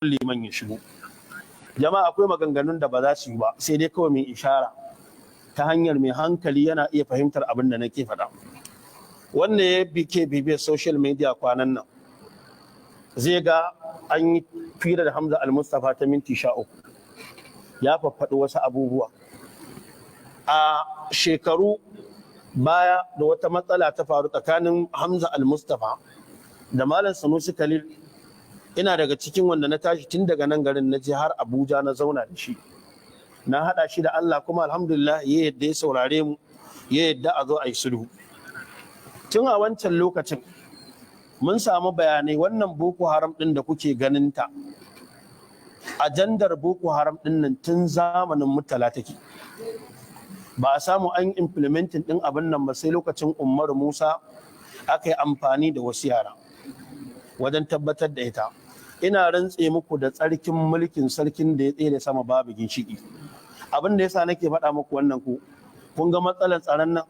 Liman ya shigo. Jama'a, akwai maganganun da ba za su yi ba, sai dai kawai mai ishara ta hanyar mai hankali yana iya fahimtar abin da nake faɗa. Wanda ya bi ke bibiyar social media kwanan nan zai ga an yi fira da Hamza Al-Mustapha ta minti 13, ya faffaɗi wasu abubuwa. A shekaru baya da wata matsala ta faru tsakanin Hamza Al-Mustapha da Malam Sanusi Khalil, ina daga cikin wanda na tashi tun daga nan garin na je har Abuja na zauna da shi, na haɗa shi da Allah, kuma alhamdulillah ya yadda ya saurare mu, ya yadda a zo a yi sulhu. Tun a wancan lokacin mun samu bayanai, wannan Boko Haram ɗin da kuke ganin ta, ajandar Boko Haram ɗin nan tun zamanin Murtala take. Ba a samu an implementing ɗin abin nan ba sai lokacin Umar Musa, aka yi amfani da wasu yara wajen tabbatar da ita. Ina rantse muku da tsarkin mulkin sarkin da ya tsere sama babu ginshiki, abin da yasa nake faɗa muku wannan, ku kun ga matsalar tsaron nan,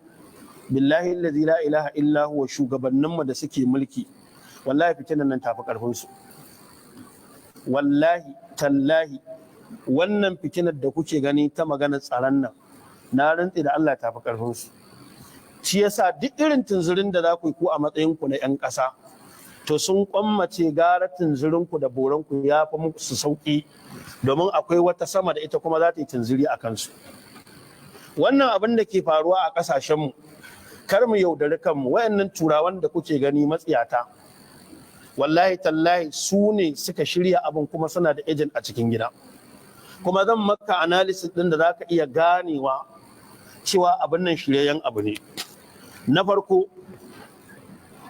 billahi allazi la ilaha illa huwa, shugabanninmu da suke mulki, wallahi fitinan nan tafi karfin su. Wallahi tallahi, wannan fitinar da kuke gani ta maganar tsaron nan, na rantse da Allah tafi karfin su. Shi yasa duk irin tunzirin da za ku yi ku a matsayin ku na 'yan ƙasa, to sun kwammace gara tunzirin ku da boran ku ya fi muku su sauki, domin akwai wata sama da ita kuma za ta yi tunziri a kansu. Wannan abin da ke faruwa a ƙasashenmu, kar mu yaudari kanmu. Wayannan Turawan da kuke gani matsiyata, wallahi tallahi su ne suka shirya abin, kuma suna da agent a cikin gida. Kuma zan maka analysis din da zaka iya ganewa cewa abin nan shiryayyen abu ne. Na farko,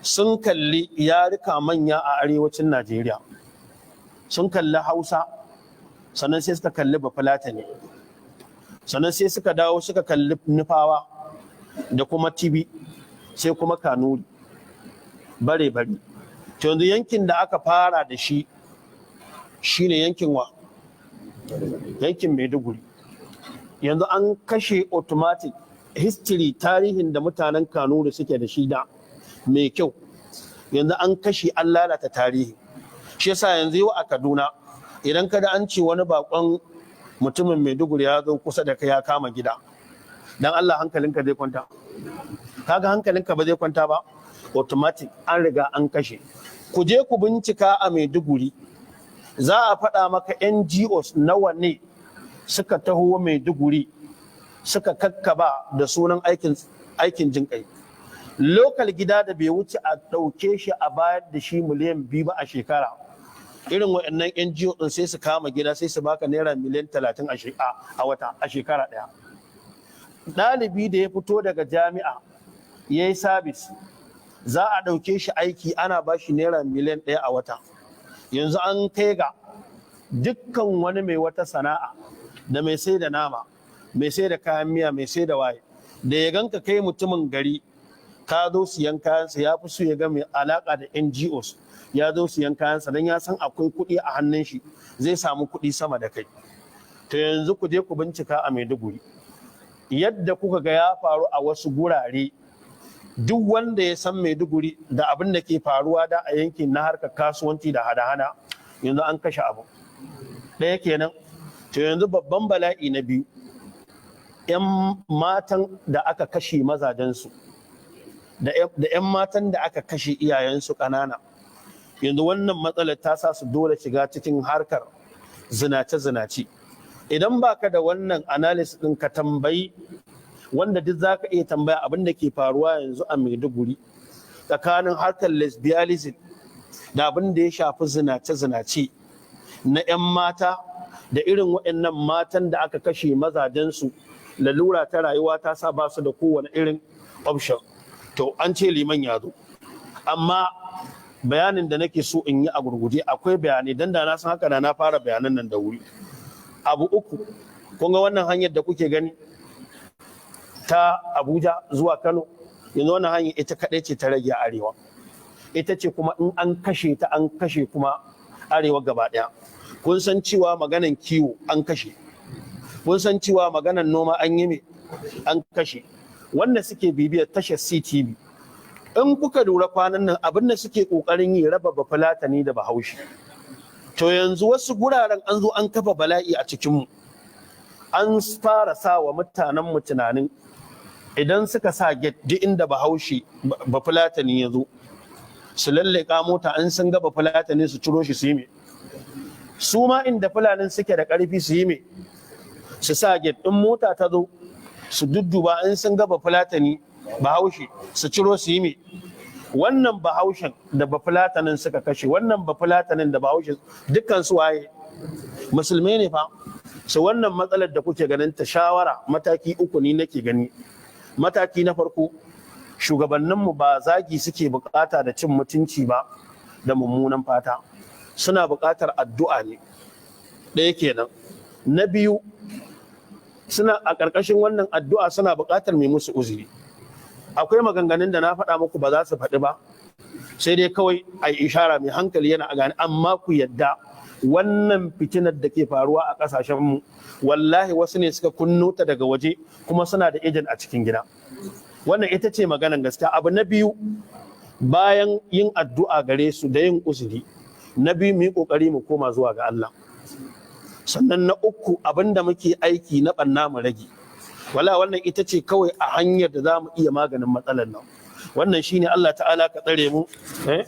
sun kalli yarika manya a arewacin Najeriya, sun kalli Hausa, sannan sai suka kalli Bafulatani, sannan sai suka dawo suka kalli Nufawa da kuma Tibi, sai kuma Kanuri, bare bare. To yanzu yankin da aka fara da shi shine yankin wa? Yankin Maiduguri. Yanzu an kashe automatic history, tarihin da mutanen Kanuri suke da shi da mai kyau, yanzu an kashe, an lalata tarihi. Shi yasa yanzu yau a Kaduna, idan kada an ce wani bakon mutumin Maiduguri ya zo kusa da kai ya kama gida, dan Allah hankalinka zai kwanta? Kaga hankalinka ba zai kwanta ba. Automatic an riga an kashe. Ku je ku bincika a Maiduguri, za a faɗa maka NGOs nawa ne suka taho Maiduguri suka kakkaba da sunan aikin jinƙai. Local gida da bai wuce a ɗauke shi a bayar da shi miliyan 2 ba a shekara, irin waɗannan NGO ɗin sai su kama gida, sai su baka naira miliyan 30 a wata a shekara ɗaya. Ɗalibi da ya fito daga jami'a ya yi sabis, za a ɗauke shi aiki, ana ba shi naira miliyan 1 a wata. Yanzu an kai ga dukkan wani mai wata sana'a, da mai sai da nama, mai sai da kayan miya, mai sai da waye, da ya ganka kai mutumin gari ka zo siyan kayansa, ya fi so ya ga mai alaka da NGOs ya zo siyan kayansa, don ya san akwai kuɗi a hannun shi, zai samu kuɗi sama da kai. To yanzu ku je ku bincika a Maiduguri yadda kuka ga ya faru a wasu gurare. Duk wanda ya san Maiduguri da abin da ke faruwa da a yankin na harkar kasuwanci da hada-hada, yanzu an kashe abu ɗaya kenan. To yanzu babban bala'i na biyu, 'yan matan da aka kashe mazajensu da 'yan matan da aka kashe iyayensu ƙanana, yanzu wannan matsalar ta sa su dole shiga cikin harkar zinace-zinace. Idan baka da wannan analysis ɗin, ka tambayi wanda duk za ka iya tambaya abin da ke faruwa yanzu a Maiduguri tsakanin harkar lesbianism da abin da ya shafi zinace-zinace na 'yan mata da irin waɗannan matan da aka kashe mazajensu, lalura ta rayuwa ta sa ba su da kowane irin option. To an ce liman ya zo, amma bayanin da nake so in yi a gurguje, akwai bayanai, dan da na san haka da na fara bayanan nan da wuri. Abu uku. Kun ga wannan hanyar da kuke gani ta Abuja zuwa Kano, yanzu wannan hanyar ita kaɗai ce ta rage arewa. Ita ce kuma in an kashe ta, an kashe kuma arewa gaba ɗaya. Kun san cewa maganan kiwo an kashe, kun san cewa maganan noma an yi me? An kashe. Wanda suke bibiyar tashar CTV, in kuka lura kwanan nan abin da suke kokarin yi, raba Bafulatani da Bahaushe. To To yanzu wasu guraren an zo an kafa bala'i a cikinmu. An fara sa wa mutanenmu tunanin idan suka sa gate, duk inda Bahaushe, Bafulatani ya zo, su lalleka mota, an sun ga Bafulatani su ciro shi su yi me. Su ma inda Fulanin suke da ƙarfi su yi me, su sa gate in mota ta zo su dudduba, in sun ga Bafulatani, Bahaushe, su ciro su yi me. Wannan Bahaushen da Bafulatanin suka kashe, wannan Bafulatanin da Bahaushe, dukkan su waye? Musulmai ne fa. Su wannan matsalar da kuke ganin ta, shawara mataki uku ne nake gani. Mataki na farko, shugabanninmu ba zagi suke bukata da cin mutunci ba da mummunan fata, suna bukatar addu'a ne. Ɗaya kenan. Na biyu, suna a ƙarƙashin wannan addu'a suna buƙatar mai musu uzuri. Akwai maganganun da na faɗa muku ba za su faɗi ba, sai dai kawai a yi ishara, mai hankali yana a gane. Amma ku yadda wannan fitinar da ke faruwa a ƙasashenmu, wallahi wasu ne suka kunno ta daga waje, kuma suna da agent a cikin gida. Wannan ita ce maganan gaskiya. Abu na biyu, bayan yin addu'a gare su da yin uzuri, na biyu, mu yi ƙoƙari mu koma zuwa ga Allah. Sannan na uku, abin da muke aiki na ɓanna mu rage. Wala wannan ita ce kawai a hanyar da za mu iya maganin matsalar nan. Wannan shine. Allah ta'ala ka tsare mu, eh.